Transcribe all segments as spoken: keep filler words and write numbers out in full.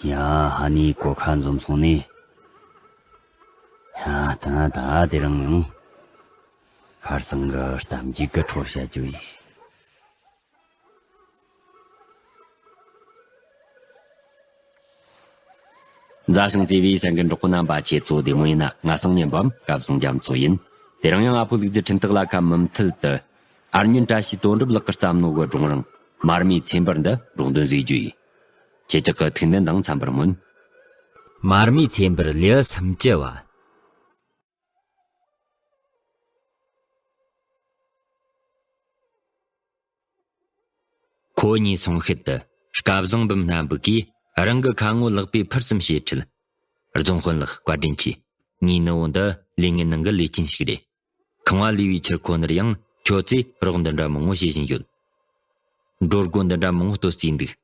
ཡ། ཧ་ནི་གོ་ཁ་འཛོམས་སོང་ནི། ཡ། ད་ད་དེ་རིང་ཡང་ཁར་སང་གི་གཏམ་རྒྱུད་ཀྱི་འཕྲོ་བཤད་རྒྱུ་ཡིན། མཛའ་ཞིང་བརྩེ་བའི་སེམས་ཀྱི་འགྲོགས་པོ་རྣམ་པ། ཁྱེད་ཚོ་བདེ་མོ་ཡིན་ན། ང་སང་ཉན་པའམ་སྐལ་བཟང་རྒྱ་མཚོ་ཡིན། དེ་རིང་ཡང་ཨ་ཕོ་ལུག་རྫི་འཕྲིན་སྟེགས་ལ་ཁ་མུ་མཐུད་དུ། ཨར་ཉོན་བཀྲ་ཤིས་དོན་གྲུབ་ལགས་ཀྱིས་བརྩམས་ནོ་གི་སྒྲུང་རིང་མར་མེའི་ཚེ་འབར་འདི་སྒྲོག་འདོན་བཟོས་རྒྱུ་ཡིན། ཁྱེད་ཅག་གི་ཐུགས་འདུན་དང་འཚམ་པར་སྨོན། མར་མེའི་ཚེ་འབར་ལེའུ་སུམ་ཅུ་བ། ཁོ་གཉིས་སོང་ཤུལ་དུ་སྐལ་བཟང་འབུམ་སྣ་འབུག་གིས་རང་གི་ཁ་ངོ་ལག་པས་ཕུར་ཙམ་བྱས་ཁྲིད། རྫོང་དཔོན་ལགས། བཀའ་དྲིན་ཆེ། ངའི་ནུ་བོ་འདི་ལས་ངན་ནང་གི་ལས་ཅན་ཞིག་རེད། ཁང་བ་ལས་པའི་ཕྱིར་ཁོ་ནར་ཡང་ཁྱོད་ཚོས་རོགས་འདི་འདྲ་མང་བོ་བྱེད་བཞིན་ཡོད། འགྲོ་སྒོ་འདི་འདྲ་མང་བོ་གཏོད་རྩིས་འདུག།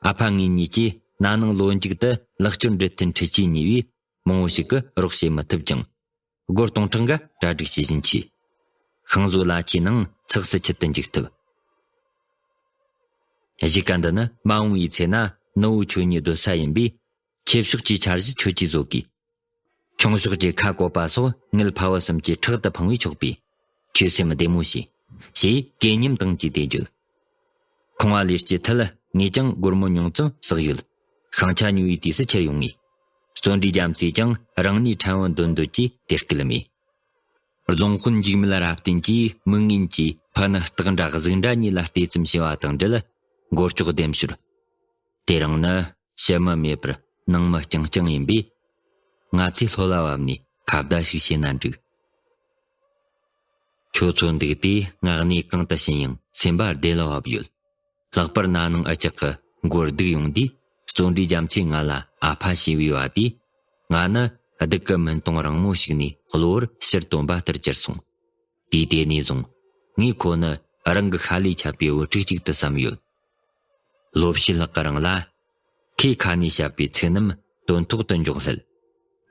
ཨ་ཕ་ངེད་གཉིས་ཀྱིས་ན་ནིང་ལོ་མཇུག་ཏུ་ལག་སྐྱོར་འབྲེལ་མཐུད་འཕྲུལ་ཆས་ཉོས་པས། མང་བོ་ཞིག་གིས་རོགས་བྱེད་མི་ཐུབ་ཀྱང་། སྒོར་སྟོང་ཕྲག་འགའ་གྲ་སྒྲིག་བྱེད་བཞིན་མཆིས། ཤིང་བཟོ་ལ་ཆའི་ནང་ཚགས་སུ་ཁྱུར་དུ་འཇུག་ཐུབ། གཞིས་ཀ་འདི་ནི་མ་འོངས་པའི་ཚེ་ན་ནུ་བོ་ཁྱོད་གཉིས་སྡོད་ས་ཡིན་པས། ཆེ་ཕྱོགས་ཀྱི་འཆར་གཞི་ཁྱོད་ཀྱིས་བཟོ་དགོས། ཆུང་ཕྱོགས་ཀྱི་ཁ་བཀོད་པ་སོགས་ངེད་ཕ་བུ་གསུམ་གྱིས་ཕྲག་ཏུ་འཕང་བས་ཆོག་པས། ཁྱོད་སེམས་བདེ་མོ་བྱོས། ཞེས་གད་སྙིམ་དང་བཅས་ཏེ་བརྗོད། ཁང་བ་ལས་སྤྱི་ཐད་ངས་ཀྱང་སྒོར་མོ་ཉུང་ཙམ་བསགས་ཡོད། ཤིང་ཆ་ཉོ་བའི་དུས་སུ་ཁྱེར་ཡོང་ངེས། བརྩོན་འགྲུས་རྒྱ་མཚོས་ཀྱང་རང་ནུས་ཕྲན་བུ་འདོན་འདོད་ཀྱིས་དེ་སྐུལ་མེད། རྫོང་དཔོན་འཇིགས་མེད་རབ་བརྟན་གྱིས་མི་ངན་གྱིས་ཕུ་ནུ་སྟག་འདྲ་གཟིག་འདྲ་གཉིས་ལ་བལྟས་ཙམ་བྱས་པ་དང་འབྲེལ། མགོ་ལྕོག་ལྡེམ་ཞོར། དེ་རིང་ནི་ཕྱི་མི་མེད་པར་ནང་མི་རྐྱང་རྐྱང་ཡིན་པས། ང་ཚོས་ལྷོད་ལ་བབས་ནས་ཁ་བརྡ་ཞིག་བྱས་ན་འགྲིག། ཁྱོད་ཚོ་འདུག་པས་ང་གནས་གང་དུ་ཕྱིན་ཡང་སེམས་པ་བདེ་ལ་བབས་ཡོད། ལྷག་པར་ན་ནིང་ཨ་ཅག་གི་མགོ་རྡུགས་ཡོང་དུས། བརྩོན་འགྲུས་རྒྱ་མཚོས་ང་ལ་ཨ་ཕ་ཞེས་པའི་བ་དེས། ང་ནི་སྡུག་གི་མུན་དོང་རིང་མོ་ཞིག་ནས་གློ་བུར་ཕྱིར་བཏོན་པ་ལྟར་གྱུར་སོང་། དུས་དེ་ནས་བཟུང་ངས་ཁོ་ནི་རང་གི་ཤ་ལས་ཁྱབ་པའི་བུ་ཕྲུག་ཅིག་ཏུ་བསམ་ཡོད། ལོ་བཞི་ལྷག་གི་རིང་ལ། ཁོས་ཁ་ནས་བཤད་པའི་ཚིག་རྣམས་དོན་ཐོག་ཏུ་འཇོག་སླད།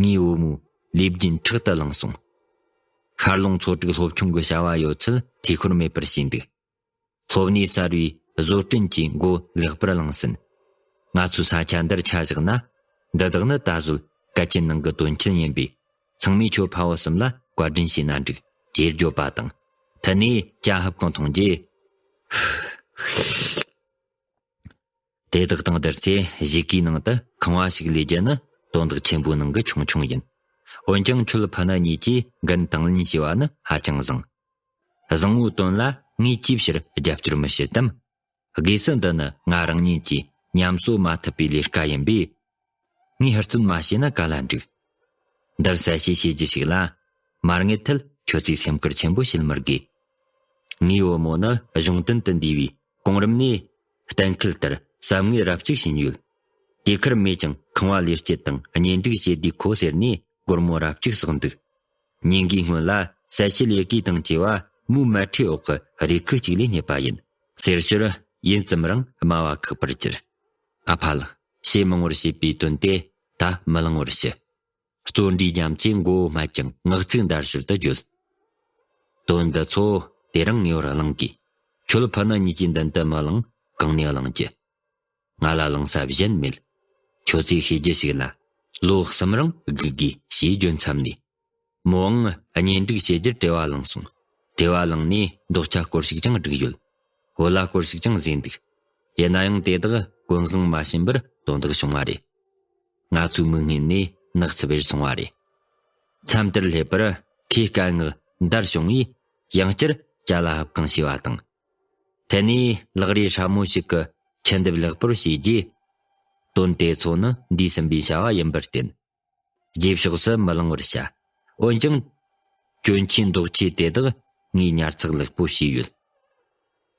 ངའི་བུ་མོའི་ལུས་རྒྱུན་ཕྲག་ཏུ་བླངས་སོང་། ཤར་ལུང་ཚོ་དྲུག་སློབ་ཆུང་གི་བྱ་བ་ཡོད་ཚད་འཐུས་ཤོར་མེད་པར་བྱས་འདུག། སློབ་གནས་གསར་བའི་བཟོ་སྐྲུན་གྱི་མགོ་ལེགས་པར་བླངས་ཟིན། ང་ཚོའི་ས་ཆ་འདིར་ཆ་བཞག་ན། འདི་དག་ནི་ད་གཟོད་གལ་ཆེན་ནང་གི་དོན་ཆེན་ཡིན་པས། ཚང་མས་ཁྱོད་ཕ་བུ་གསུམ་ལ་བཀའ་དྲིན་ཞུས་ན་འགྲིག། ཅེས་བརྗོད་པ་དང་། མཐུད་ནས་ཅ་ཧབ་གང་འཐུང་རྗེས། དེ་དག་དང་བསྡུར་ཚེ་གཞིས་ཀའི་ནང་དུ་ཁང་བ་ཞིག་ལས་རྒྱུ་ནི་དོན་དག་ཆེན་པོའི་ནང་གི་ཆུང་ཆུང་ཡིན། འོན་ཀྱང་ཁྱོད་ཕུ་ནུ་གཉིས་ཀྱིས་འགན་དང་ལེན་བྱས་པ་ནི་ཧ་ཅང་བཟང་། བཟང་བོའི་དོན་ལ་ངས་ཅིའི་ཕྱིར་རྒྱབ་སྐྱོར་མི་བྱེད་དམ། དགོས་སུ་འདི་ནི་ང་རང་ཉིད་ཀྱིས་ཉམས་གསོ་མ་ཐུབ་པའི་ལས་ཀ་ཡིན་པས། ངས་ཧུར་བརྩོན་མ་བྱས་ན་ག་ལ་འགྲིག། འདིར་གསལ་བཤད་བྱེད་རྒྱུ་ཞིག་ལ། མ་དངུལ་ཐད་ཁྱོད་ཚོས་སེམས་ཁུར་ཆེན་པོ་བྱེད་མི་དགོས། ངའི་བུ་མོ་ནི་གཞུང་དོན་དུ་འདུས་པའི་གོང་རིམ་ནས་གཏན་འཁེལ་ལྟར་གསབ་དངུལ་རབ་གཅིག་བྱིན་ཡོད། དེ་ཁར་མོས་ཀྱང་ཁང་བ་ལས་སྤྱི་དང་གཉེན་སྒྲིག་བྱེད་དུས་ཁོ་ཟེར་ནས་སྒོར་མོ་རབ་གཅིག་བསགས་འདུག། ཉིན་འགའི་སྔོན་ལ་གསལ་བཤད་ཡི་གེ་དང་བཅས་པ་མོའི་མལ་ཁྲིའི་འོག་གི་རས་ཁུག་ཅིག་ལས་རྙེད་པ་ཡིན། ཟེར་ཞོར་ཡུན་ཙམ་རིང་སྨྲ་བ་ཁུག་པར་གྱུར། ཨ་ཕ་ལགས། བྱེད་མང་བོར་བྱེད་པའི་དོན་དེ་ད་མི་གླེང་བར་ཞུ། བརྩོན་འགྲུས་རྒྱ་མཚོས་མགོ་བོ་སྨད་ཅིང་ངག་ཚིག་འདར་ཞོར་དུ་བརྗོད། དོན་འདི་ཚོ་དེ་རིང་ངེས་པར་གླེང་དགོས། ཁྱོད་ཕུ་ནུ་གཉིས་ཀྱིས་མདུན་དུ་མི་གླེང་གང་ནས་གླེང་རྒྱུ། ང་ལ་གླེང་ས་གཞན་མེད། ཁྱོད་ཚོས་ཤེས་རྒྱུ་ཞིག་ལ། ལོ་གསུམ་རིང་སྒུག་དགོས་ཞེས་བརྗོད་མཚམས་ནས། མོའང་གཉེན་སྒྲིག་བྱེད་རྒྱུར་བྲེལ་བ་ལངས་སོང་། བྲེལ་བ་ལངས་ནས་འདོད་ཆགས་སྐོར་ཞིག་ཀྱང་བསྒྲིགས་ཡོད། བུ་ལ་སྐོར་ཞིག་ཀྱང་བཟོས་འདུག། ཡིན་ན་ཡང་དེ་དག་ཀུན་སློང་མ་ཕྱིན་པར་དོན་དག་བྱུང་བ་རེད། ང་ཚོའི་མིག་སྔུན་ནས་ནག་ཚི་བེར་སོང་བ་རེད། མཚམས་དེར་སླེབས་པར་ཁོས་སྐད་ངག་འདར་བྱུང་བས་ཡང་བསྐྱར་ཅ་ལག་ཕབ་གང་བྱས་པ་དང་། དེ་ནས་ལག་རིས་སྲ་མོ་ཞིག་གིས་ཁྱི་འདེབས་ལེགས་པོར་བྱས་རྗེས། དོན་དེ་ཚོ་ནི་འདས་ཟིན་པའི་བྱ་བ་ཡིན་པར་བརྟེན། རྗེས་ཕྱོགས་སུ་མི་གླེང་བར་བྱ། འོན་ཀྱང་། གྱོན་ཆས་འདོགས་ཆས་དེ་དག་ངས་ཉར་ཚགས་ལེགས་པོ་བྱས་ཡོད།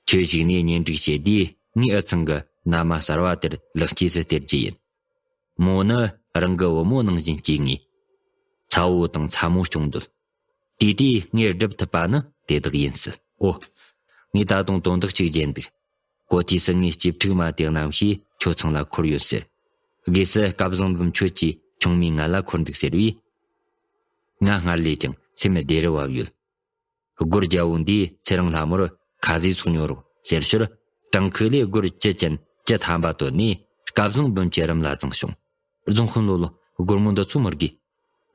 ཁྱོད་གཞུག་ནས་གཉེན་སྒྲིག་བྱེད་དུས་ངས་འུ་ཚང་གི་མནའ་མ་གསར་བ་དེར་ལེགས་སྐྱེས་སུ་སྟེར་རྒྱུ་ཡིན། མོ་ནི་རང་གི་བུ་མོ་ནང་བཞིན་སྐྱེས་ངེས། ཚ་བོ་དང་ཚ་མོ་སྐྱོང་འདོད། དེ་དུས་ངས་སྒྲུབ་ཐུབ་པ་ནི་དེ་དག་ཡིན་སྲིད། ཨོ། ངས་ད་དུང་དོན་དག་ཅིག་བརྗེད་འདུག། གོ་ཐོས་སུ་ངའི་གཅེས་ཕྲུག་མ་དེ་རྣམ་ཤེས་ཁྱོད་ཚང་ལ་འཁོར་ཡོད་ཟེར། སྒོས་སུ་སྐལ་བཟང་འབུམ་ཁྱོད་ཀྱིས་ཆུང་མའི་ངལ་ལ་འཁོར་འདུག་ཟེར་བས། ང་སྔར་ལས་ཀྱང་སེམས་བདེ་རུ་བབས་ཡོད། སྒོར་རྒྱལ་པོ་འདིས་ཚེ་རིང་ལྷ་མོར་ཁ་ཟས་སོགས་ཉོ་རོགས་ཟེར་ཞོར། བྲང་ཁུག་ལས་སྒོར་བཅུ་ཅན་བཅུ་ཐམ་པ་བཏོན་ནས་སྐལ་བཟང་འབུམ་གྱི་རུམ་ལ་བརྫངས་བྱུང་། རྫོང་དཔོན་ལོ་ལོ། སྒོར་མོ་འདི་ཚོ་མི་དགོས།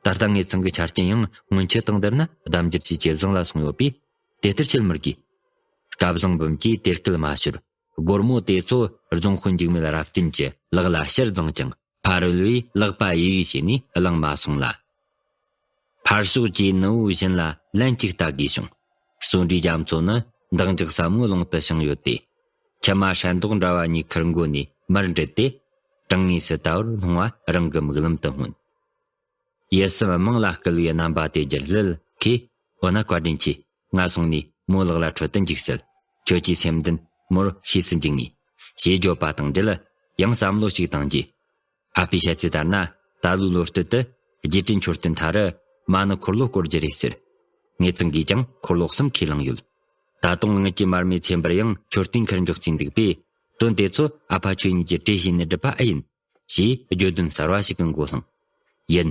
ད་ལྟ་ངེད་ཚང་གི་ཆ་རྐྱེན་ཡང་སྔོན་ཆད་དང་བསྡུར་ན་ལྡབ་འགྱུར་གྱིས་ཇེ་བཟང་ལ་སོང་ཡོད་པས། དེ་ལྟར་ཁྱེད་མི་དགོས། སྐལ་བཟང་འབུམ་གྱིས་དེར་སྐུལ་མ་ཤོར། སྒོར་མོ་དེ་ཚོ་རྫོང་དཔོན་འཇིགས་མེད་རབ་བརྟན་གྱི་ལག་ལ་ཕྱིར་བརྫངས་ཀྱང་། ཕ་རོལ་བས་ལག་པ་གཡས་གཡས་བྱས་ནས་བླངས་མ་སོང་ལ། ཕར་ཕྱོགས་ཀྱི་ནུ་བོ་བཞིན་ལ་ལན་གཅིག་ལྟ་དགོས་བྱུང་། བརྩོན་འགྲུས་རྒྱ་མཚོ་ནི་འདང་རྒྱག་ས་མོའི་ཀློང་དུ་བྱིང་ཡོད་དེ། མཆི་མ་ཧྲན་ཏོག་འདྲ་བ་གཉིས་ཁུར་མགོ་ནས་མར་འདྲིལ་ཏེ། གྲང་ངེས་སུ་ལྟ་བུར་སྣང་བ་རང་གི་མིག་ལམ་དུ་མངོན། ཡིད་སེམས་དམངས་ལ་བསྐུལ་བའི་རྣམ་པ་དེ་ལྗིད་ལྷོད་ཁོས། འོ་ན་བཀའ་དྲིན་ཆེ། ང་སོང་ནས་མོའི་ལག་ལ་ཁྲོད་དུ་འཇུག་སྲིད། ཁྱོད་ཀྱི་སེམས་འདུན་མོར་ཤེས་སུ་འཇུག་ངེས། ཞེས་བརྗོད་པ་དང་འབྲེལ། ཡང་བསམ་བློ་ཞིག་བཏང་རྗེས། ཨ་ཕའི་བཤད་ཚུལ་ལྟར་ན། ད་ལོའི་ལོ་སྟོད་དུ་རྗེས་དྲན་མཆོད་རྟེན་མཐའ་རུ་མ་ཎི་འཁོར་ལོ་བསྐོར་རྒྱུ་རེད་ཟེར། ངེད་ཚང་གིས་ཀྱང་འཁོར་ལོ་གསུམ་ཁས་བླངས་ཡོད། ད་དུང་ངེད་ཀྱི་མར་མེ་ཚེ་འབར་ཡང་མཆོད་རྟེན་ཁུར་འཇོག་རྩིས་འདུག་པས། དོན་དེ་ཚོ་ཨ་ཕ་ཁྱོད་གཉིས་ཀྱིས་གྲོས་བྱས་ནས་སྒྲུབ་པ་ཨེ་ཡིན། ཞེས་བརྗོད་དོན་གསར་བ་ཞིག་གི་མགོ་ལྷུང་། ཡིན།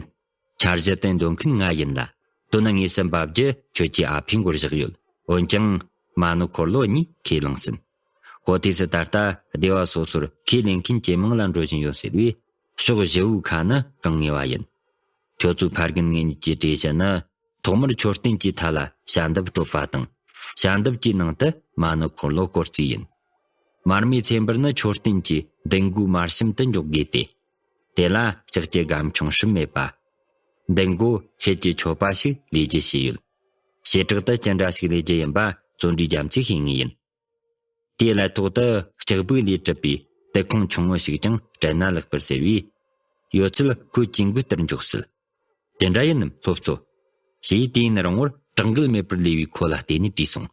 འཆར་གཞི་དེ་འདོན་མཁན་ང་ཡིན་ལ། དོན་ངེས་སུ་འབབ་རྒྱུ་ཁྱོད་ཀྱི་ཨ་ཕའི་མགོར་བཞག་ཡོད། འོན་ཀྱང་། མ་ཎི་འཁོར་ལོ་གཉིས་ཁས་བླངས་ཟིན། གོ་ཐོས་སུ་ད་ལྟ་སྡེ་བ་སོ་སོར་ཁས་ལེན་མཁན་ཇེ་མང་ལ་འགྲོ་བཞིན་ཡོད་ཟེར་བས། ཕྱོགས་བཞི་བོའི་ཁ་ནི་གང་ངེས་པ་ཡིན། ཁྱོད་ཚོའི་ཕ་རྒན་ངེད་གཉིས་ཀྱི་གྲོས་གཞི་ནི། ཐོག་མར་མཆོད་རྟེན་གྱི་མཐའ་ལ་ཞལ་འདེབས་སྤྲོད་པ་དང་། ཞལ་འདེབས་ཀྱི་ནང་དུ་མ་ཎི་འཁོར་ལོ་བསྐོར་རྩིས་ཡིན། མར་མེ་ཚེ་འབར་ནི་མཆོད་རྟེན་གྱི་མདུན་སྒོའི་མར་ཤམ་དུ་འཇོག་དགོས་ཏེ། དེ་ལ་ལྕགས་ཀྱི་སྒམ་ཆུང་ཧྲིལ་མེད་པ། མདུན་སྒོ་ཤེལ་གྱི་མཆོད་པ་ཞིག་ལས་རྒྱུ་བྱས་ཡོད། བྱེ་བྲག་ཏུ་ཅི་འདྲ་ཞིག་ལས་རྒྱུ་ཡིན་པ་བརྩོན་འགྲུས་རྒྱ་མཚོས་ཤེས་ངེས་ཡིན། དེའི་ཀླད་ཐོག་ཏུ་ལྕགས་སྦུག་ལས་གྲུབ་པའི་དུད་ཁུང་ཆུང་ངུ་ཞིག་ཀྱང་སྤྲད་ན་ལེགས་པར་གསལ་བས། ཡོད་ཚད་ཁོས་ཇུས་འགོད་ལྟར་འཇོག་སྲིད། དེ་འདྲ་ཡིན་ནམ་སློབ་གཙོ། ཞེས་དུས་ཡུན་རིང་བོར་གྲགས་འགུལ་མེད་པར་ལུས་པའི་ཁོ་ལ་བལྟས་ནས་དྲིས་སོང་།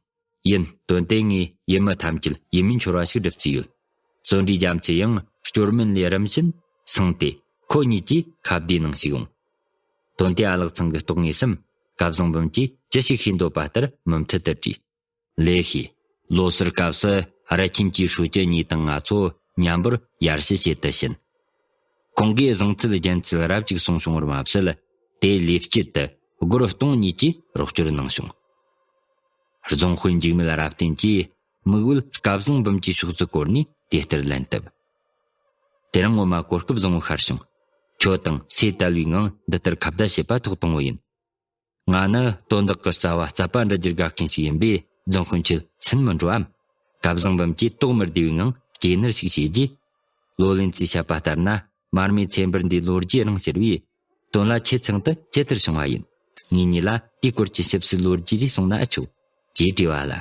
ཡིན། དོན་དེ་ངས་ཡུལ་མི་ཐམས་ཅད་ཡིད་སྨོན་འཆོར་བ་ཞིག་སྒྲུབ་རྩིས་ཡོད། བརྩོན་འགྲུས་རྒྱ་མཚོས་ཡང་སྐྱོར་དམན་ལས་རིམ་བཞིན་སངས་ཏེ་ཁོ་གཉིས་ཀྱིས་ཁ་བརྡའི་ནང་ཞུགས་འོང་། དོན་དེ་ཨ་ལགས་ཚང་གིས་རྟོགས་ངེས་སམ། སྐལ་བཟང་འབུམ་གྱིས་ཅི་ཞིག་ཤེས་འདོད་པ་ལྟར་མུ་མཐུད་དུ་དྲིས། ལེགས་ཤེས། ལོ་སར་སྐབས་སུ་རི་ཆེན་གྱི་ཧྲུའུ་ཅི་གཉིས་དང་ང་ཚོ་མཉམ་པོར་ཡར་ཞུ་བྱེད་དུ་ཕྱིན། ཁོང་གིས་བཟང་ཚུལ་རྒྱན་ཚུལ་རབ་ཅིག་གསུངས་བྱུང་བར་མ་ཟད། དེ་ལེགས་སྤྱད་དུ་སྒོར་སྟོང་གཉིས་ཀྱིས་རོགས་སྐྱོར་གནང་བྱུང་། རྫོང་དཔོན་འཇིགས་མེད་རབ་བརྟན་གྱིས་མིག་འོད་སྐལ་བཟང་འབུམ་གྱི་ཕྱོགས་སུ་བསྐོར་ནས་དེ་ལྟར་ལན་བཏབ། དེ་རིང་ངོ་མ་གོ་སྐབས་བཟང་བོ་ཤར་བྱུང་། ཁྱོད་དང་སོས་དལ་བའི་ངང་འདི་ལྟར་ཁ་བརྡ་བྱེད་པ་ཐོག་དང་བོ་ཡིན། ང་ནི་དོན་དག་གི་རྩ་བ་རྩད་པ་འདྲི་རྒྱུར་དགའ་མཁན་ཞིག་ཡིན་པས། རྫོང་དཔོན་ཁྱེད་སེམས་མི་འགྲོ་འམ། སྐལ་བཟང་འབུམ་གྱིས་དོགས་མི་བདེ་བའི་ངང་སྐྱེས་ནར་ཞིག་བྱས་རྗེས། ལོ་ལོན་ཚོས་བཤད་པ་ལྟར་ན། མར་མེ་ཚེ་འབར་འདིའི་ལོ་རྒྱུས་རིང་ཟེར་བས། དོན་ལ་ཁྱེད་ཚང་དུ་ཇི་ལྟར་བྱུང་བ་ཡིན། ངེད་གཉིས་ལ་དེའི་སྐོར་གྱི་ཞིབ་སྲིད་ལོ་རྒྱུས་རེ་གསུངས་ན་ཨེ་ཆོག་ཅེས་དྲིས་པ་ལ།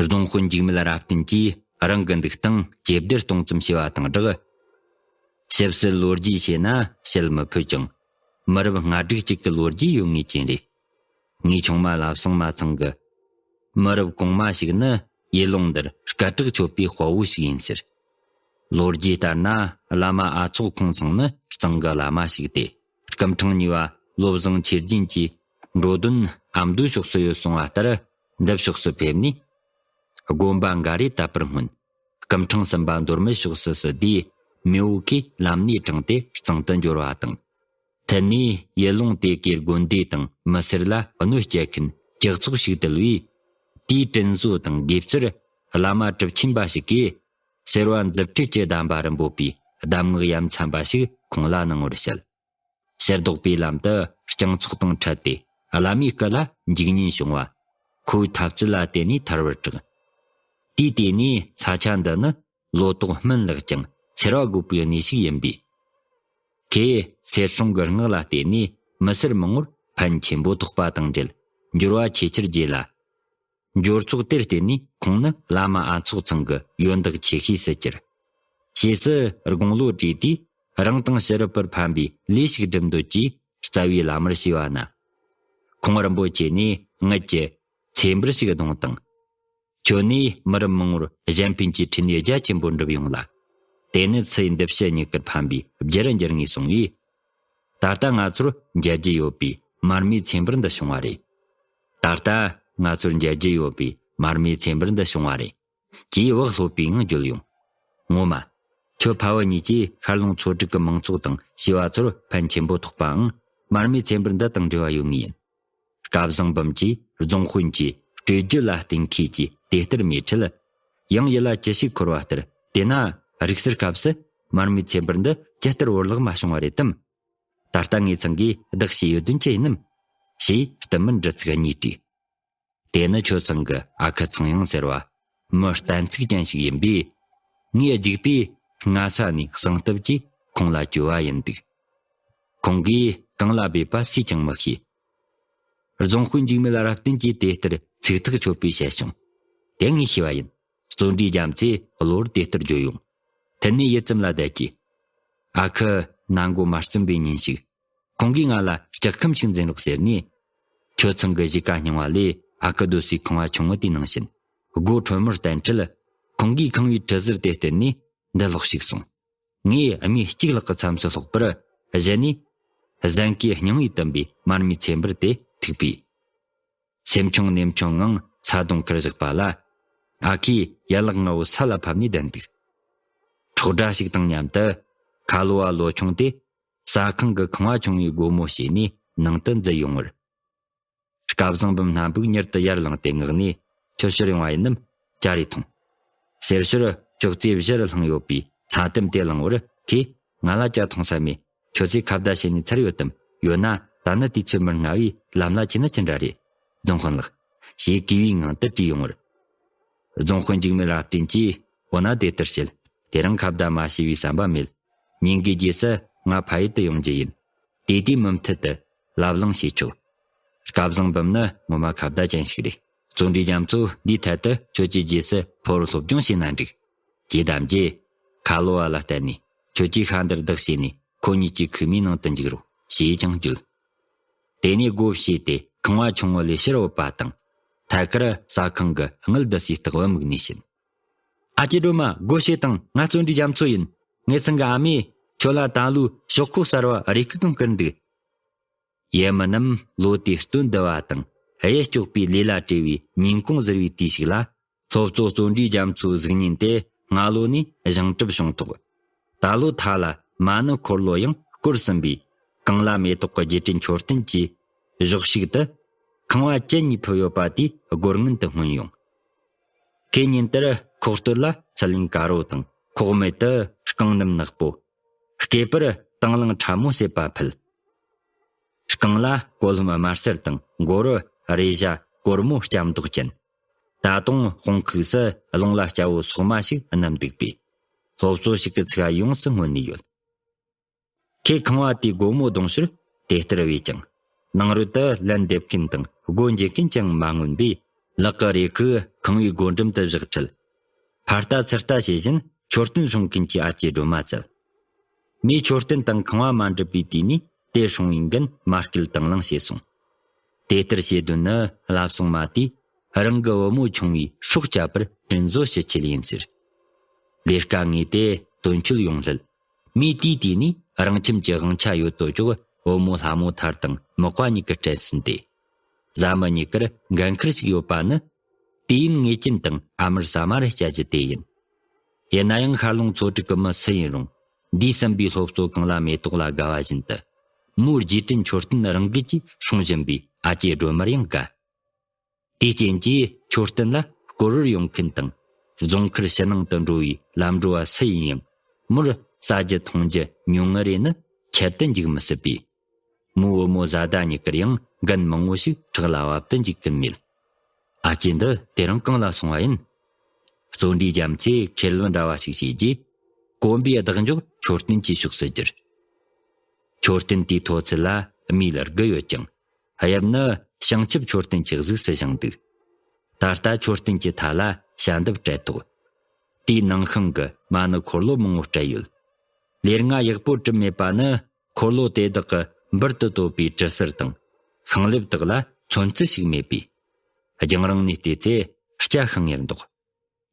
རྫོང་དཔོན་འཇིགས་མེད་རབ་བརྟན་གྱིས་རང་གི་འདུག་སྟངས་ཇེ་བདེར་གཏོང་ཙམ་བྱས་པ་དང་སྦྲགས། ཞིབ་སྲིད་ལོ་རྒྱུས་བྱས་ན་བཤད་མི་ཕོད་ཀྱང་། མི་རབས་ལྔ་དྲུག་ཅིག་གི་ལོ་རྒྱུས་ཡོད་ངེས་ཅན་རེད། ངའི་ཆུང་མ་ལ་བཟང་མ་ཚང་གི་མི་རབས་གོང་མ་ཞིག་ནི་ཡུལ་ལུང་འདིར་སྐད་གྲགས་ཆོད་པའི་དཔའ་བོ་ཞིག་ཡིན་ཟེར། ལོ་རྒྱུས་ལྟར་ན། བླ་མ་ཨ་ཚོགས་ཁོང་ཚང་ནི་གཙང་གི་བླ་མ་ཞིག་སྟེ། སྐུ་ཕྲེང་གཉིས་པ་བློ་བཟང་ཆོས་རྒྱན་གྱི་འགྲོ་དོན་ཨ་མདོའི་ཕྱོགས་སུ་ཡོད་གསུང་བ་ལྟར། འདི་ཕྱོགས་སུ་ཕེབས་ནས། དགོན་པ་འགའ་རེ་དད་པར་སྨོན། སྐུ་ཕྲེང་གསུམ་པ་མདོ་སྨད་ཕྱོགས་སུ་སྲིད་དུས། མེས་པོ་ཁོས་ལམ་སྣེ་དྲངས་ཏེ་གཙང་དུ་འབྱོར་བ་དང་། མཐུད་ནས་ཡུལ་ལུང་དེ་གའི་དགོན་སྡེ་དང་མི་སེར་ལ་གནོད་སྐྱེལ་མཁན་ལྕགས་ཚོགས་ཤིག་བཏུལ་བས། དེའི་དྲིན་གཟོ་དང་དགེ་ཕྱིར་བླ་མ་གྲུབ་ཆེན་པ་ཞིག་གིས། སེར་བ་མཛུབ་ཁྲིད་ཀྱི་གདམས་པ་རིན་པོ་པའི་གདམས་ངག་ཡ་མཚན་པ་ཞིག་ཁོང་ལ་གནང་བར་བཤད། ཕྱིར་ལྡོག་པའི་ལམ་དུ་སྤྱང་ཚོགས་དང་འཕྲད་དེ། བླ་མའི་སྐུ་ལ་འཇིགས་ཉེན་བྱུང་བ། ཁོའི་ཐབས་ཚུལ་ལ་བརྟེན་ནས་ཐར་བར་གྲགས། དེའི་དུས་ནས་ས་ཆ་འདི་ནི་ལོ་ཏོག་སྨིན་ལེགས་ཀྱང་འཚེར་བ་རྒོད་པོའི་གནས་ཤིག་ཡིན་པས། ཁོས་གསེར་སྲུང་གི་སྔགས་ལ་བརྟེན་ནས་མི་སེར་མང་པོར་ཕན་ཆེན་པོ་ཐོགས་པ་དང་འབྲེལ། འབྱོར་བ་ཆེ་ཆེར་རྒྱས་ལ། འབྱོར་ཚོགས་དེར་བརྟེན་ནས་ཁོང་ནི་བླ་མ་ཨ་ཚོགས་ཚང་གི་ཡོན་བདག་ཆེ་ཤོས་སུ་གྱུར། ཕྱིས་སུ་དགུང་ལོ་བགྲེས་དུས་རང་དང་ཕྱི་རབས་པར་ཕན་པའི་ལས་ཤིག་སྒྲུབ་འདོད་ཀྱིས་རྩ་བའི་བླ་མར་བྱས་པ་ན། ཁོང་རིན་པོ་ཆེ་ནས་དངུལ་གྱི་ཚེ་འབུལ་ཞིག་གཏོང་དང་། ཁྱོད་ནས་མི་རབས་མང་པོར་གཞན་ཕན་གྱི་འཕྲིན་ལས་རྒྱ་ཆེན་པོ་འགྲུབ་ཡོང་ལ། དེ་ནི་ཚེ་འདི་ཕྱི་གཉིས་ཀར་ཕན་པའི་རྒྱུ་རུ་འགྱུར་ངེས་གསུངས་པས། ད་ལྟ་ང་ཚོར་མཇལ་རྒྱུ་ཡོད་པའི་མར་མེའི་ཚེ་འབུལ་འདི་བྱུང་བ་རེད། ད་ལྟ་ང་ཚོར་མཇལ་རྒྱུ་ཡོད་པའི་མར་མེའི་ཚེ་འབུལ་འདི་བྱུང་བ་རེད། ཅེས་བག་ལྷོད་པའི་ངང་བརྗོད་ཡོང་། ངོ་མ། ཁྱོད་ཕ་བུ་གཉིས་ཀྱིས་ཤར་ལུང་ཚོ་དྲུག་གི་མང་ཚོགས་དང་བྱིས་པ་ཚོར་ཕན་ཆེན་པོ་ཐོགས་པའང་མར་མེའི་ཚེ་འབུལ་འདི་དང་འབྲེལ་བ་ཡོད་ངེས་ཡིན། སྐལ་བཟང་འབུམ་གྱིས་རྫོང་དཔོན་གྱི་སྤྲོས་བརྗོད་ལ་བརྟེན་ཁུལ་གྱིས་དེ་ལྟར་སྨྲས་འཕྲལ། ཡང་ཡིད་ལ་ཅི་ཞིག་འཁོར་བ་ལྟར། དེས་ན་རིག་གསར་སྐབས་སུ་ མར་མེའི་ཚེ་འབར་འདི་ཇི་ལྟར་བོར་བརླག་མ་བྱུང་བ་རེད་དམ། ད་ལྟ་ངེད་ཚང་གིས་བདག་བྱས་ཡོད་དོན་ཅི་ཡིན་ནམ། ཞེས་བསྟུད་མར་འདྲི་ཚིག་གཉིས་དྲིས། དེ་ནི་ཁྱོད་ཚང་གི་ཨ་ཁུ་ཚངས་དབྱངས་ཟེར་བ་མི་གཏན་ཚིགས་ཅན་ཞིག་ཡིན་པས། ངས་རྒྱུག་པས་སྔ་ས་ནས་གསང་སྟབས་ཀྱིས་ཁོང་ལ་བཅོལ་བ་ཡིན་འདུག། ཁོང་གིས་གང་ལ་འབད་པ་སུས་ཀྱང་མི་ཤེས། རྫོང་དཔོན་འཇིགས་མེད་རབ་བརྟན་གྱིས་དེ་ལྟར་ཚིག་ཐག་ཆོད་པོས་བཤད་བྱུང་། དེ་ངས་ཤེས་པ་ཡིན། བརྩོན་འགྲུས་རྒྱ་མཚོས་གློ་བུར་དེ་ལྟར་བརྗོད་ཡོང་། དེ་ནས་ཡིད་ཙམ་ལ་བསྡད་ཀྱིས། ཨ་ཁུ་ན་མགོ་མ་རྩིམ་པའི་ཉིན་ཞིག། ཁོང་གིས་ང་ལ་ལྕགས་ཁམ་ཞིག་འཛིན་རོགས་ཟེར་ནས། ཁྱོད་ཚང་གི་གཞིས་ཀ་རྙིང་བ་ལས་ཨ་ཁུ་རྡོ་སའི་ཁང་བ་ཆུང་ངུ་དེའི་ནང་བྱིན། སྒོ་ཁྲོ་མོར་བསྟན་འཕྲལ། ཁོང་གིས་ཁང་བའི་གྲུ་ཟུར་དེ་བརྟེན་ནས་འདི་ལོག་ཞིག་སོང་། ངས་རྨས་གཅིག་ལག་གི་མཚམས་སུ་ལྷོག་པར། གཞི་ནས་གཟན་གོས་རྙིང་བས་བཏུམས་པའི་མར་མེའི་ཚེ་འབར་དེ་ཐུག་པས། སེམས་ཆུང་ནེམ་ཆུང་ངང་ཚ་གདུང་ཁུར་བཞག་པ་ལ། ཨ་ཁུས་ཡན་ལག་ལྔ་བོ་ས་ལ་ཕབ་ནས་བསྡད་འདུག། ཁྲོག་སྒྲ་ཞིག་དང་མཉམ་དུ། ཁ་ལོ་བ་ལོ་ཆུང་དེ། ཟ་ཁང་གི་ཁང་བ་ཆུང་བའི་སྒོ་མོ་ཕྱེས་ནས་ནང་དུ་འཛུལ་ཡོང་བར། སྐལ་བཟང་འབུམ་སྣ་སྦུག་མྱུར་དུ་ཡར་ལངས་ཏེ་ངག་ནས། ཁྱོད་ཕྱིར་ཡོང་བ་ཡིན་ནམ། ཇ་རེ་འཐུང་། ཟེར་ཞོར་ཅོག་ཙེ་བཞི་རུ་ལྷུང་ཡོད་པའི་ཚ་དམ་དེ་བླངས་བར། ཁོས་ང་ལ་ཇ་འཐུང་ས་མེད། ཁྱོད་ཚོས་ཁ་བརྡ་བྱས་ནས་ཚར་ཡོད་དམ། ཡོད་ན་ད་ནི་དུས་ཚོད་མི་སྔ་བས་ལམ་ལ་ཆས་ན་ཅི་འདྲ་རེད། རྫོང་དཔོན་ལགས། ཞེས་གུས་པའི་ངང་དུ་དྲིས་ཡོང་བར། རྫོང་དཔོན་འཇིགས་མེད་རབ་བརྟན་གྱིས། འོ་ན་དེ་ལྟར་བྱེད། དེ་རིང་ཁ་བརྡ་མ་བྱས་པའི་བསམ་པ་མེད། ཉིན་འགའི་རྗེས་སུ་ང་ཕ་ཡུལ་དུ་ཡོང་རྒྱུ་ཡིན། དེ་དུས་མུ་མཐུད་དུ་ལབ་གླེང་བྱེད་ཆོག། སྐལ་བཟང་འབུམ་ནི་ངོ་མ་ཁ་བརྡ་ཅན་ཞིག་རེད། བརྩོན་འགྲུས་རྒྱ་མཚོ་འདིའི་ཐད་དུ་ཁྱོད་ཀྱི་རྗེས་སུ་ཕོ་བོར་སློབ་སྦྱོང་བྱས་ན་འགྲིག། ཅེས་གདམ་རྗེས། ཁ་ལོ་བ་ལ་བསྟན་ནས། ཁྱོད་ཀྱིས་ཤ་འདར་བདག་བྱས་ནས་ཁོ་གཉིས་ཀྱི་ཁུག་མའི་ནང་དུ་འཇུག་རོགས། ཞེས་ཀྱང་བརྗོད། དེ་ནས་སྒོ་ཕྱེས་ཏེ་ཁང་བ་ཆུང་ངུ་ལས་ཕྱིར་བུད་པ་དང་། ཐད་ཀར་ཟ་ཁང་གི་དངུལ་བསྡུ་སའི་སྟེགས་བུ་མིག་ནས་ཕྱིན། ཨ་ཅེ་སྒྲོལ་མ། སྒོ་ཕྱེས་དང་། ང་བརྩོན་འགྲུས་རྒྱ་མཚོ་ཡིན། ངེད་ཚང་གི་ཨ་མས་ཁྱོད་ལ་ད་ལོའི་ཞོག་ཁོག་གསར་བ་རེ་སྐུག་གང་བསྐུར་འདུག། ཡུལ་མི་རྣམས་ལོ་དེའི་སྟོན་བསྡུ་བ་དང་གཡུ་སྐྱོགས་པའི་ལས་ལ་བྲེལ་བའི་ཉིན་གུང་ཟེར་བའི་དུས་ཤིག་ལ། སློབ་གཙོ་བརྩོན་འགྲུས་རྒྱ་མཚོའི་གཟུགས་བརྙན་དེ་སྔ་ལོ་ནས་བཞེངས་གྲུབ་བྱུང་ཐོག། ད་ལོ་མཐའ་ལ་མ་ཎི་འཁོར་ལོ་ཡང་བསྐོར་ཟིན་པས། གངས་ལ་མེ་ཏོག་གི་རྗེས་དྲན་མཆོད་རྟེན་གྱི་གཞོགས་ཤིག་ཏུ། ཁང་བ་བཅུ་གཉིས་ཕུབ་ཡོད་པ་དེའི་སྒོར་ངན་དུ་མངོན་ཡོང་། ཁོས་ཉིན་ལྟར་ཁོག་སྟོད་ལ་ཚི་ལེན་དཀར་པོ་དང་ཁོག་སྨད་དུ་རྐང་སྣུམ་ནག་པོ། སྐེད་པར་དང་བླངས་ཕྲ་མོ་ཟེར་བ་ཕུད། རྐང་ལ་སྐོར་ལྷམ་དམར་སེར་དང་མགོ་རུ་རས་ཞྭ་སྒོར་མོ་སྐྱ་མདོག་ཅན། ད་དུང་དཔུང་ཁུག་སུ་རླུང་ལ་སྐྱ་བོ་སོག་མ་ཞིག་བསྣམས་འདུག་པས། སློབ་གཙོ་ཞིག་གི་ཚིག་ཡོངས་སུ་མངོན་ནས་ཡོད། ཁོས་ཁང་བ་དེའི་སྒོ་མོ་རྡུང་ཞོར་དེ་ལྟར་བས་ཀྱང་། ནང་རོལ་དུ་ལན་འདེབས་མཁན་དང་སྒོ་འབྱེད་མཁན་ཅང་མ་མངོན་པས། ལག་གི་རས་ཁུག་ཁང་བའི་སྒོ་འགྲམ་དུ་བཞག་འཕྲལ། ཕར་ལྟ་ཚུར་ལྟ་བྱེད་བཞིན་མཆོད་རྟེན་སྲུང་མཁན་གྱི་ཨ་ཅེ་སྒྲོལ་མ་བཙལ། མོས་མཆོད་རྟེན་དང་ཁང་བ་མ་འགྲུབ་པའི་དུས་ནས་དེར་སྲུང་བའི་འགན་མ་བསྐུལ་དང་བླངས་བྱས་སོང་། དེ་ལྟར་བྱེད་དོན་ནི་བསླབ་སོང་མ་དུས་རང་གི་བུ་མོ་ཆུང་བའི་སྲོག་བསྐྱབ་པར་དྲིན་གཟོ་ཞུ་ཆེད་ཡིན་ཟེར། ལས་ཀ་ངེས་ཏེ་དོན་འཁྱོལ་ཡོང་སླད། མོས་དེའི་དུས་ནས་རང་ཁྱིམ་གྱི་དབང་ཆ་ཡོད་དོ་ཅོག་བུ་མོ་ལྷ་མོ་ཐར་དང་མག་པ་གཉིས་ཀྱི་སྤྲད་ཟིན་ཏེ། བཟའ་མི་གཉིས་ཀར་འགན་ཁུར་ཞིག་ཡོད་པ་ནི། དུས་ཡུན་ངེས་ཅན་དང་ཨ་མར་ཟ་མར་བཅའ་རྒྱུ་དེ་ཡིན། ཡིན་ན་ཡང་ཤར་ལུང་ཚོ་དྲུག་གི་མི་སུ་ཡིན་རུང་། འདས་ཟིན་པའི་སློབ་གཙོ་གངས་ལ་མེ་ཏོག་ལ་དགའ་བ་བཞིན་དུ། མོའི་རྗེས་དྲན་མཆོད་རྟེན་རང་འགུལ་གྱིས་སྲུང་བཞིན་པའི་ཨ་ཅེ་སྒྲོལ་མར་ཡང་དགའ། དེའི་རྐྱེན་གྱིས་མཆོད་རྟེན་ལ་སྐོར་བར་ཡོང་མཁན་དང་། རྫོང་མཁར་ཕྱི་ནང་དུ་འགྲོ་བའི་ལམ་འགྲོ་བ་སུ་ཡིན་ཡང་། མོར་ཟ་རྒྱུ་འཐུང་རྒྱུ་ཉུང་ངུ་རེ་ནི་ཁྱད་དུ་འཇུག་མི་སྲིད་པས། མོའི་བུ་མོ་བཟའ་ཟླ་གཉིས་ཀར་ཡང་འགན་མང་བོ་ཞིག་ཕྲག་ལ་བབ་ཏུ་འཇུག་གིན་མེད། ཨ་ཅེ་འདི་དེ་རིང་གང་ལ་སོང་བ་ཡིན། བརྩོན་འགྲུས་རྒྱ་མཚོས་ཁེར་ལབ་འདྲ་བ་ཞིག་བྱས་རྗེས། གོམ་པའི་ལྡག་མཇུག་མཆོད་རྟེན་གྱི་ཕྱོགས་སུ་བསྒྱུར། མཆོད་རྟེན་དེའི་མཐོ་ཚད་ལ་མིལ་དགུ་ཡོད་ཀྱང་། དབྱིབས་ནི་བྱང་ཆུབ་མཆོད་རྟེན་གྱི་གཟུགས་སུ་བཞེངས་འདུག། ད་ལྟ་མཆོད་རྟེན་གྱི་མཐའ་ལ་ཞལ་འདེབས་སྤྲད་ཐོག། དེའི་ནང་ཤིང་གི་མ་ཎི་འཁོར་ལོ་མང་བོ་སྤྲད་ཡོད། ལས་སྔ་ཡག་པོ་གྲུབ་མེད་པ་ནི། འཁོར་ལོ་དེ་དག་གི་འབུར་དུ་དོད་པའི་གྲུ་ཟུར་དང་། ཤིང་ལེབ་དག་ལ་ཚོན་རྩི་ཞིག་མེད་པས། རྒྱང་རིང་ནས་བལྟས་ཚེ་སྐྱ་ཤིང་ངེར་མདོག།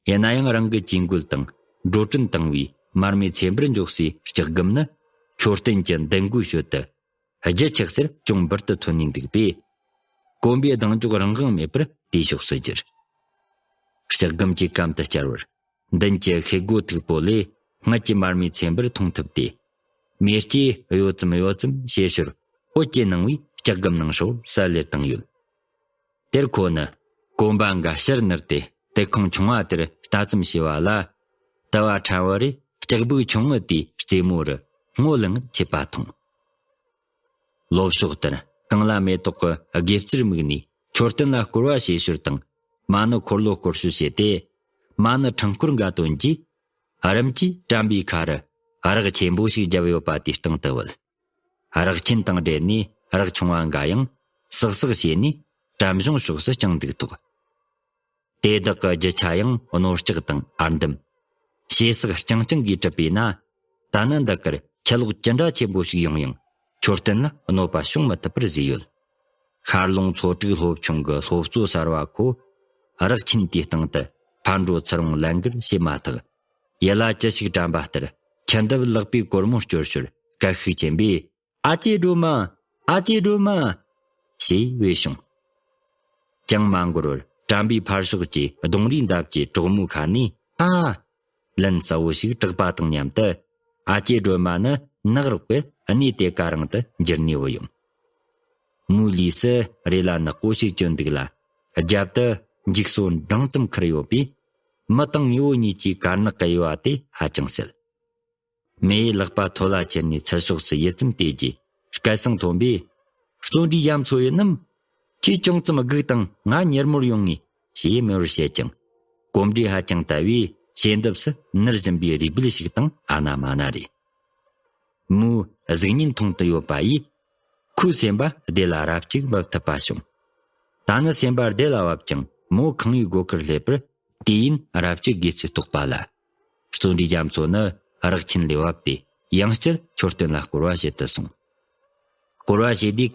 ཡིན་ན་ཡང་རང་གི་ཇུས་འགོད་དང་འགྲོ་གྲོན་བཏང་བའི་མར་མེ་ཚེ་འབར་འཇོག་སའི་ལྕགས་སྒམ་ནི། མཆོད་རྟེན་གྱི་མདུན་སྒོའི་ཞོལ་དུ་རྒྱུ་ཆགས་སར་ཅུང་འབུར་དུ་ཐོན་ནས་འདུག་པས། གོམ་པའི་ལྡག་མཇུག་རང་དབང་མེད་པར་དེའི་ཕྱོགས་སུ་གྱུར། ལྕགས་སྒམ་གྱི་གམ་དུ་བསྐྱལ་བར། མདུན་གྱི་ཤེལ་སྒོ་མཐུག་པོ་ལས་སྔར་གྱི་མར་མེ་ཚེ་འབར་མཐོང་ཐུབ་སྟེ། མེ་ལྕེ་གཡོ་ཙམ་གཡོ་ཙམ་བྱེད་ཞོར་འོད་ཀྱི་སྣང་བས་ལྕགས་སྒམ་ནང་ཧྲིལ་བོར་གསལ་ལེར་བཏང་ཡོད། དེར་ཁོ་ནི་གོམ་པ་འགའ་ཕྱིར་ནུར་ཏེ་དེ་ཁོང་ཆུང་བ་དེར་ལྟ་ཙམ་བྱས་པ་ལ། དུ་བ་ཕྲ་བོ་རེ་ ལྕགས་སྦུག་ཆུང་ངུ་དེའི་རྩེ་མོ་རུ་སྔོ་ལངས་ངར་མཆེད་པ་མཐོང་། ལྷོ་ཕྱོགས་ལྟར་གངས་ལྷ་མེ་ཏོག་གི་དགེ་རྩར་དམིགས་ནས་མཆོད་རྟེན་ལ་སྐོར་བ་བྱེད་ཞོར་དང་མ་ཎི་འཁོར་ལོ་སྐོར་ཞོར་བྱས་ཏེ། མ་ཎི་ཕྲེང་སྐོར་འགའ་བཏོན་རྗེས། རིམ་གྱིས་དྲན་པའི་ཁ་རུ་རགས་ཆེན་པོ་ཞིག་བརྒྱབ་ཡོད་པ་དེའི་སྟེང་དུ་བུད། རགས་ཆེན་དང་འབྲེལ་ནས་རགས་ཆུང་བ་འགའ་ཡང་ཟག་ཟག་བྱས་ནས་བྲན་གཞུང་ཕྱོགས་སུ་བརྐྱངས་འདུག་ཐོག་དེ་དག་གི་རྒྱུ་ཆ་ཡང་རྣོ་ལྕགས་དང་ཨར་འདམ། ཞེ་སག་རྐྱང་རྐྱང་གིས་གྲུབ་པས་ན། ད་ནི་འདི་གར་ཆུ་ལོག་ཅི་འདྲ་ཆེན་པོ་ཞིག་ཡོང་ཡང་མཆོད་རྟེན་ལ་གནོད་པ་བྱུང་མི་ཐུབ་པར་བཟོས་ཡོད། ཤར་ལུང་ཚོ་དྲུག་ལྷོ་ཆུང་གི་ལྷོ་གཙོ་གསར་བ་ཁོ། རགས་ཆེན་དེའི་སྟེང་དུ་ཕར་འགྲོ་ཚུར་འོང་ལན་འགར་བྱས་མ་ཐག་ཡུལ་ལ་ཅི་ཞིག་དྲན་པ་ལྟར་ཁྱི་འདབས་ལག་པའི་སྒོར་མོ་སྐྱོར་ཞོར་སྐད་ཤུགས་ཆེན་པོས། ཨ་ཅེ་སྒྲོལ་མ། ཨ་ཅེ་སྒྲོལ་མ། ཞེས་བོས་བྱུང་། ཅང་མ་འགོར་བར་དྲན་པའི་ཕར་ཕྱོགས་ཀྱི་གདོང་རིས་འདབས་ཀྱི་གྲོག་མོའི་ཁ་ནས་ཨ། ལན་གསལ་བོ་ཞིག་གྲགས་པ་དང་མཉམ་དུ། ཨ་ཅེ་སྒྲོལ་མ་ནི་ནག་རོག་པར་གནས་དེ་ག་རང་དུ་འགྱུར་ནས་བུད་ཡོང་། མོའི་ལུས་སུ་རེ་ལ་ནག་པོ་ཞིག་གྱོན་འདུག་ལ། རྒྱབ་ཏུ་འགྱིག་སོ་འབྲིང་ཙམ་ཁུར་ཡོད་པས། མི་དང་དངོས་པོ་གཉིས་ཀྱི་དཀར་ནག་གི་དབྱེ་བ་དེ་ཧ་ཅང་གསལ། མོས་ལག་པ་ཐོད་ལ་ཁྱེར་ནས་ཚུར་ཕྱོགས་སུ་ཡུད་ཙམ་བལྟས་རྗེས་སྐད་གསང་མཐོན་པོས། བརྩོན་འགྲུས་རྒྱ་མཚོ་ཡིན་ནམ། ཁྱེད་ཅུང་ཙམ་སྒུག་དང་ང་མྱུར་མོར་ཡོང་ངས། ཞེས་སྨྲས་པར་བཤད་ཀྱང་། གོམ་འགྲོས་ཧ་ཅང་དལ་བས་ཞལ་འདེབས་སུ་ནུར་བཞིན་པའི་རུས་སྦལ་ཞིག་དང་ཨ་ན་མ་ན་རེད། མོའི་གཟུགས་བརྙན་མཐོང་དུ་ཡོད་པ་ཡིས། ཁོའི་སེམས་པ་བདེ་ལ་རབ་ཅིག་བབས་ཐུབ་པ་བྱུང་། ད་ནི་སེམས་པ་བདེ་ལ་བབས་ཀྱང་མོ་ཁང་པའི་སྒོ་ཁར་སླེབས་པར། དུས་ཡུན་རབ་ཅིག་དགོས་ཚུལ་རྟོགས་པ་ལ། བརྩོན་འགྲུས་རྒྱ་མཚོ་ནི་རགས་ཆེན་ལས་བབས་ཏེ་ཡང་བསྐྱར་མཆོད་རྟེན་ལ་སྐོར་བ་བྱེད་དུ་སོང་། སྐོར་བ་བྱེད་དུས་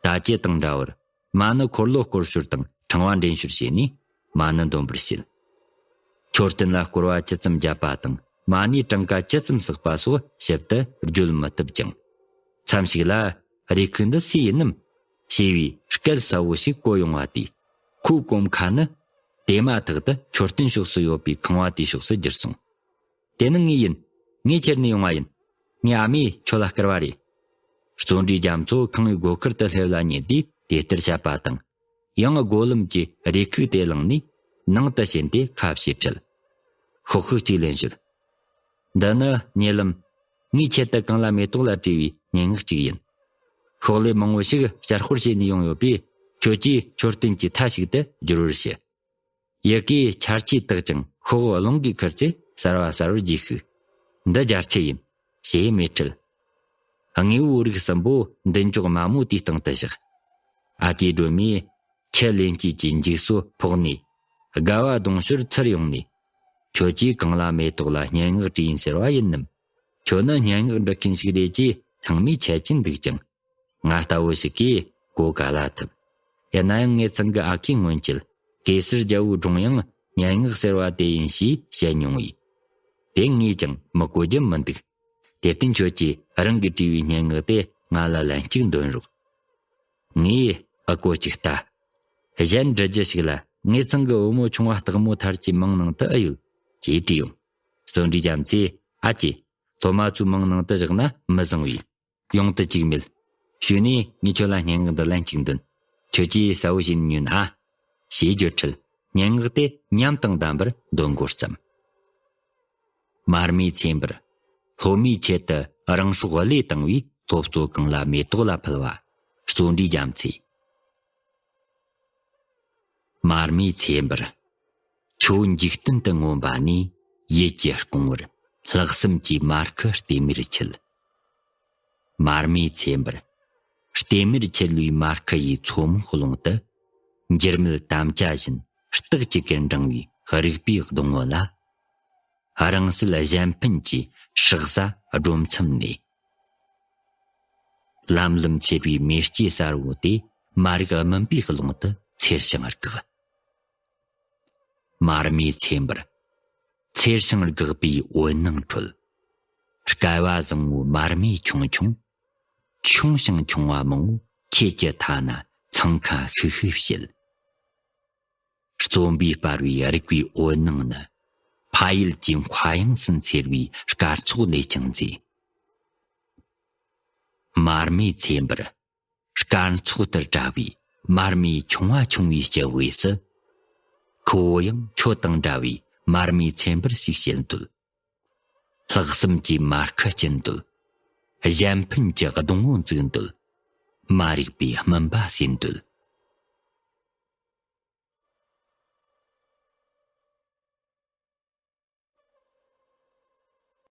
ཁོས་ད་ཅི་དང་འདྲ་བར་མ་ཎི་འཁོར་ལོ་སྐོར་ཞོར་དང་ཕྲེང་བ་འདྲེན་ཞོར་བྱས་ནས་མ་ཎི་འདོན་པར་བྱེད། མཆོད་རྟེན་ལ་སྐོར་བ་ཅི་ཙམ་བརྒྱབ་པ་དང་མ་ཎིའི་གྲངས་ཀ་ཅི་ཙམ་བསགས་པ་སོགས་ཞིབ་ཏུ་བརྗོད་མི་ཐུབ་ཅིང་། མཚམས་ཤིག་ལ། རུས་ཁུག་འདི་སུའི་ཡིན་ནམ། ཞེས་པའི་སྐད་གསལ་བོ་ཞིག་གོ་ཡོང་བ་དེས། ཁོའི་གོམ་ཁ་ནི། དེ་མ་ཐག་ཏུ་མཆོད་རྟེན་ཕྱོགས་སུ་ཡོད་པའི་ཁང་བ་དེའི་ཕྱོགས་སུ་གྱུར་སོང་། དེ་ནི་ངའི་ཡིན། ངས་ཁྱེར་ནས་ཡོང་བ་ཡིན། ངའི་ཨ་མས་ཁྱོད་ལ་བསྐུར་བ་རེད། བརྩོན་འགྲུས་རྒྱ་མཚོ་ཁང་བའི་སྒོ་ཁར་དུ་སླེབས་ལ་ཉེ་དུས་དེ་ལྟར་བཤད་པ་དང་། ཡང་སྒོ་ལམ་གྱི་རུས་ཁུག་དེ་བླངས་ནས་ནང་དུ་ཕྱིན་ཏེ་ཁ་ཕྱེས་ཁྲིད། ཤོག་ཁུག་གཅིག་ལེན་ཞོར། འདི་ནི་ཉེ་ལམ། ངས་ཆེད་དུ་གངས་ལྷ་མེ་ཏོག་ལ་བྲིས་པའི་སྙན་ངག་ཅིག་ཡིན། ཤོག་ལྷེ་མང་བོ་ཞིག་བསྐྱར་དཔར་བྱས་ནས་ཡོང་ཡོད་པས། ཁྱོད་ཀྱིས་མཆོད་རྟེན་གྱི་མཐའ་ཞིག་ཏུ་བསྒྱུར་བར་བྱེད། ཡི་གེ་འཆར་ཆས་དག་ཅིང་ཤོག་བུ་རླུང་གིས་ཁུར་ཚེ་གསར་བ་གསར་བར་རྒྱས་ཤིག་འདི་རྒྱ་ཆེ་ཡིན། ཞེས་སྨྲས་ཁྲིད། དངོས་པོའི་རིགས་གསུམ་པོ་མདུན་ཅོག་མ་མོ་དེའི་སྟེང་དུ་བཞག་ཨ་ཅེ་སྒྲོལ་མས་ཁྱི་ལན་སྐྱེས་ཀྱི་འཇིགས་སོ་ཕོག་ནས། དགའ་བ་གདུང་ཤོར་ཚུར་ཡོང་ནས། ཁྱོད་ཀྱིས་གངས་ལྷ་མེ་ཏོག་ལ་སྙན་ངག་བྲིས་ཡིན་ཟེར་བ་ཡིན་ནམ། ཁྱོད་ནི་སྙན་ངག་འབྲི་མཁན་ཞིག་རེད་ཅེས་ཚང་མས་འཆད་ཀྱིན་འདུག་ཅིང་། ང་ལྟ་བུ་ཞིག་གིས་གོ་ག་ལ་ཐུབ། ཡིན་ན་ཡང་ངེད་ཚང་གི་ཨ་ཁུའི་སྔོན་ཆད་གེ་སར་རྒྱལ་པོའི་སྒྲུང་ཡང་སྙན་ངག་ཟེར་བ་དེ་ཡིན་ཞེས་བཤད་མྱོང་བས། དེ་ངས་ཀྱང་མི་གོ་རྒྱུ་མི་འདུག་དེར་བརྟེན་ཁྱོད་ཀྱིས་རང་གིས་བྲིས་པའི་སྙན་ངག་དེ་ང་ལ་ལན་གཅིག་འདོན་རོགས། ངས་ཨ་གོ་ཅིག་ལྟ། གཞན་འབྲི་རྒྱུ་ཞིག་ལ་ངེད་ཚང་གི་བུ་མོ་ཆུང་བ་སྟག་མོ་ཐར་གྱི་མིང་ནང་དུ་ཨེ་ཡོད་ཅེས་དྲིས་ཡོང་། བརྩོན་འགྲུས་རྒྱ་མཚོས་ཨ་ཅེ། སློབ་མ་ཚོའི་མིང་ནང་དུ་བཞག་ན་མི་བཟང་བས། ཡོང་དུ་བཅུག་མེད། ཞུས་ནས་ངས་ཁྱོད་ལ་སྙན་ངག་འདི་ལན་གཅིག་འདོན། ཁྱོད་ཀྱིས་གསལ་བོ་བྱས་ནས་ཉོན་ཨ། ཞེས་བརྗོད་ཁྲིད་སྙན་ངག་དེ་ཉམས་དང་ལྡན་པར་འདོན་འགོ་བརྩམས། མར་མེ་ཚེ་འབར། སློབ་མའི་ཆེད་དུ་རང་སྲོག་བློས་བཏང་བའི་སློབ་གཙོ་གངས་ལྷ་མེ་ཏོག་ལ་ཕུལ་བ། བརྩོན་འགྲུས་རྒྱ་མཚོས། མར་མེ་ཚེ་འབར། ཁྱོད་འཇིག་རྟེན་དུ་མངོན་པ་ནས་ཡིད་ཀྱི་སྐོང་བར་ལྷག་བསམ་གྱི་མར་ཁུ་ལྟེམ་མེར་འཁྱིལ། མར་མེ་ཚེ་འབར། ལྟེམ་མེར་འཁྱིལ་བའི་མར་ཁུ་ཡི་མཚོ་མོའི་ཀློང་དུ། འགྱུར་མེད་དམ་བཅའ་བཞིན་རྟགས་གཅིག་གིས་འབྲང་བའི་རིག་པའི་སྡོང་བོ་ལ། རང་སྲིད་གཞན་ཕན་གྱི་སྲེག་ཟ་སྒྲོལ་མཚམས་ནས། ལམ་ལམ་འཚེར་བའི་མེ་ལྕེ་གསར་བོ་དེ་མ་རིག་སྨིན་པའི་ཀློང་དུ་འཚེར་ཞིང་འགག། མར་མེ་ཚེ་འབར། འཚེར་ཞིང་འགག་པའི་འོད་སྣང་ཁྲོད། སྐལ་བ་བཟང་བོའི་མར་མེ་ཆུང་ཆུང་། ཆུང་ཞིང་ཆུང་བ་མང་བོ་ཁྱེད་ཀྱི་མཐའ་ན་འཚང་ཁ་ཤིག་ཤིག་བྱེད། རྩོམ་པས་སྤར་བའི་རིག་པའི་འོད་སྣང་ནི། ཕ་ཡུལ་གྱི་མཁའ་དབྱིངས་སུ་འཚེར་བའི་སྐར་ཚོགས་ལས་ཀྱང་མཛེས། མར་མེ་ཚེ་འབར། སྐར་ཚོགས་ལྟར་བཀྲ་བའི་མར་མེ་ཆུང་བ་ཆུང་བའི་སྤྱི་བོས་སུ། ཁོ་བོ་ཡང་ཁྱོད་དང་འདྲ་བའི་མར་མེ་ཚེ་འབར་ཞིག་བྱེད་འདོད། ལྷག་བསམ་གྱི་མར་ཁུ་སྐྱིན་འདོད། གཞན་ཕན་གྱི་སྡོང་བོ་འཛུགས་འདོད། མ་རིག་པའི་སྨིན་པ་ཟིན་འདོད།